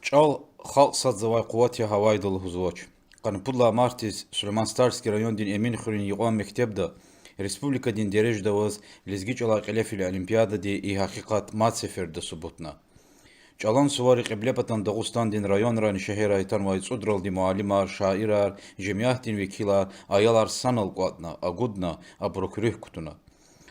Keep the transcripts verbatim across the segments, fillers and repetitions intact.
ЧӀал халкь садзавай къуват я гьавайда лугьузвач. Къанни пуд лагьай мартдиз Сулейман-Стальский райондин Эминхуьруьн юкьван мектебда республикадин дережада аваз лезги чӀалай кьиле фейи олимпиадади и гьакъикъат мад сеферда субутна. ЧӀалан сувари Кьиблепатан Дагъустандин районрайни шегьеррай атанвай цӀудралди муаллимар, шаирар, жемятдин векилар, аялар санал кӀватӀна, агудна, абурук руьгь кутуна.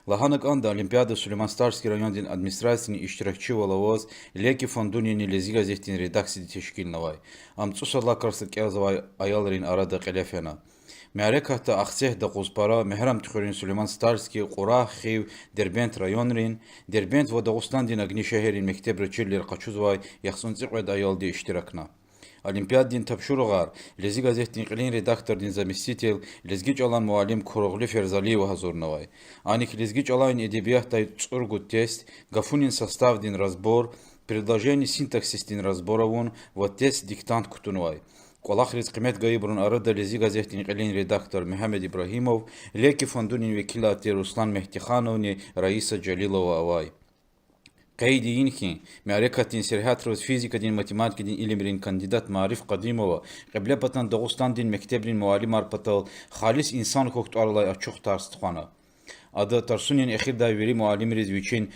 Лагьана кӀанда, олимпиада Сулейман-Стальский райондин администрациядин иштиракчивал аваз Леки фондунини Лезги газетдин редакцияди тешкилнавай. Ам цӀусад лагьай классда кӀелзавай аялрин арада кьиле фена. Мярекатда Ахцегь, Докъузпара, Мегьарамдхуьруьн, Сулейман-Стальский, Кьурагь, Хив, Дербент районрин, Дербент ва Дагъустандин Агни шегьеррин мектебра чирвилер къачузвай яхцӀурни цӀикьвед аялди иштиракна. Олимпиададин тапшуругъар Лезги газетдин кьилин редактордин заместитель, лезги чӀалан муаллим Куругъли Ферзалиева гьазурнавай. Аник лезги чӀалайни эдебиятдай цӀуругуд тест, гафунин составдин разбор, предложенидин синтаксисдин разбор авун ва тест-диктант кутунвай. КӀвалахриз къимет гайибурун арада Лезги газетдин кьилин редактор Мегьамед Ибрагьимов, Леки фондунин векилар тир Руслан Мегьтихановни Раиса Жалилова авай. Къейд ийин хьи, мярекатдин сергьятра аваз физикадин, математикадин илимрин кандидат Мариф Къадимова Кьиблепатан Дагъустандин мектебрин муаллимар патал Халис инсан хьухь тӀвар алай ачух тарс тухвана. Ада тарсунин эхирдай вири муаллимриз вичин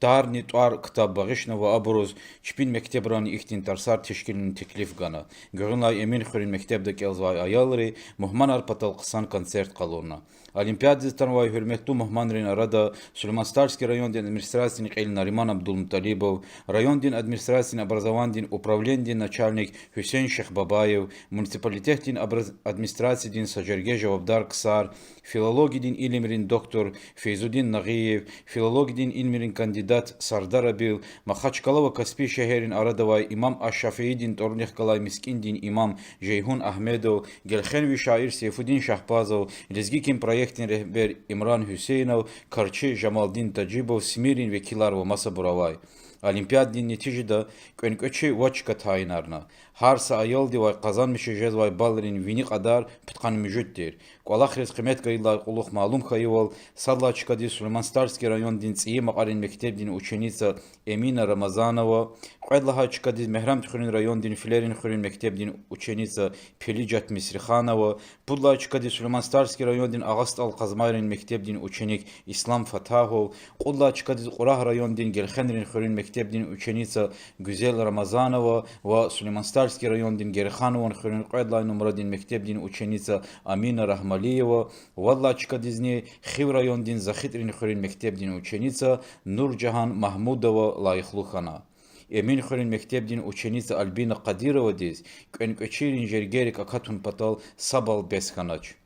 тарни тӀвар ктаб багъишна ва абуруз чпин мектебрани ихьтин тарсар тешкилун теклиф гана. Гуьгъуьнлай Эминхуьруьн мектебда кӀелзавай аялри мугьманар патал хъсан концерт къалурна. Олимпиададиз атанвай гьуьрметлу мугьманрин арада Сулейман-Стальский райондин администрациядин кьил Нариман Абдулмуталибов, райондин администрациядин образованидин управленидин начальник Гьуьсейн Шихбабаев, муниципалитетдин образ-, администрациядин са жерге жавабдар ксар, филологиядин илимрин доктор Фейзудин Нагъиев, филологиядин илимрин кандидат Сардар Абил, Махачкъала ва Каспий шегьеррин арада авай Имам аш-Шафиидин тӀварунихъ галай мискӀиндин имам Жейгьун Агьмедов, гелхенви шаир Сейфудин Шагьпазов, Лезги кин проектдин регьбер Имран Гьуьсейнов, карчи Жамалдин Тажибов, СМИ-рин векилар ва масабур авай. Олимпиададин нетижада кӀвенкӀвечи вад чка тайинарна. Гьар са аялдивай къазанмишиз жезвай баллрин вини кьадар пудкъанни муьжуьд тир. КӀвалахриз къимет гайидалай кьулухъ малум хьайивал, сад лагьай чкадиз Сулейман-Стальский райондин ЦӀийи Макьарин мектебдин ученица Эмина Рамазанова, кьвед лагьай чкадиз Мегьарамдхуьруьн райондин Филерин хуьруьн мектебдин ученица Пелижат Мисриханова, пуд лагьай чкадиз Сулейман-Стальский райондин Агъа СтӀал Къазмайрин мектебдин ученик Ислам Фатагьов, кьуд лагьай чкадиз Кьурагь райондин Гелхенрин хуьруьн мектебдин ученица Гуьзел Рамазанова ва Сулейман-Стальский райондин Гереханован хуьруьн кьвед лагьай нумрадин мектебдин ученица Амина Рагьмалиева, вад лагьай чкадизни Хив райондин ЗахитӀрин хуьруьн мектебдин ученица Нуржагьан Магьмудова лайихлу хьана. Эминхуьруьн мектебдин ученица Альбина Къадировадиз кӀвенкӀвечийрин жергейрик акатун патал са балл бес хьанач.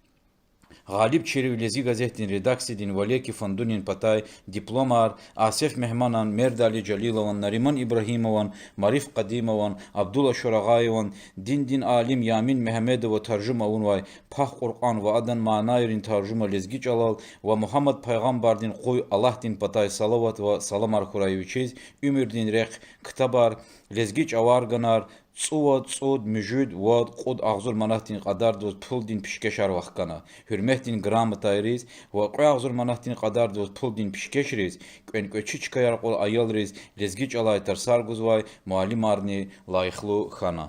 Гъалибчийрив Лезги газетдин редакциядин ва Леки фондунин патай дипломар Асеф Мегьманан, Мердали Жалилован, Нариман Ибрагьимован, Мариф Къадимован, Абдул Ашур Агъаеван, диндин алим Ямин Мегьамедова таржума авунвай Пак Къуръан ва адан манайрин таржума лезги чӀалал ва Мугьаммад пайгъамбардин къуй, Аллагьдин патай салават ва саламар хьурай, вичиз уьмуьрдин рехъ ктабар, лезги чӀаварганар, цӀувад, цӀуд, муьжуьд, вад, кьуд агъзур манатдин кьадардиз пулдин пишкешар вахкана, гьуьрметдин грамотайриз ва кьве агъзур манатдин кьадардиз пулдин пишкешриз кӀвенкӀвечи чкаяр кьур аялриз лезги чӀалай тарсар гузвай муаллимарни лайихлу хьана.